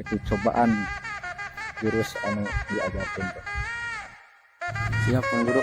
Dicobaan jurus anu diajarkeun teh. Siap, Tuan Guru.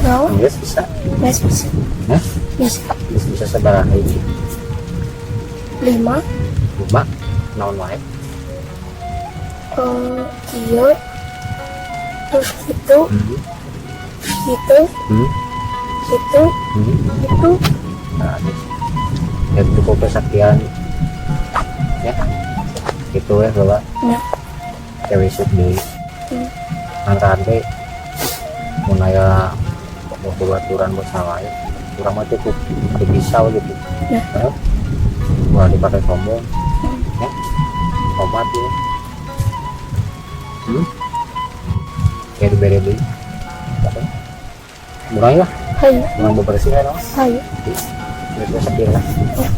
Naon? Geus bisa. Geus bisa. Hah? Bisa. Geus bisa sabaraha hiji? 5. 5. Naon wae? Kieu. Terus gitu. Gitu. Gitu. Gitu. Nah, geus. Ya cukup kesaktian. Ya. Gitu ya, Bapak. Ya. Cewek isuk deui. Antara teh mun aya mau babaturan bos wae. Urang mah cukup di pisau gitu. Ya. Heeh. Ulah dipakai sombong. Ya. Obat ya. Kayak dibere deui. Oke. Mulai lah. Hayu. Urang bebersih ya, no? Hayu. Geus sakieu lah. Ya.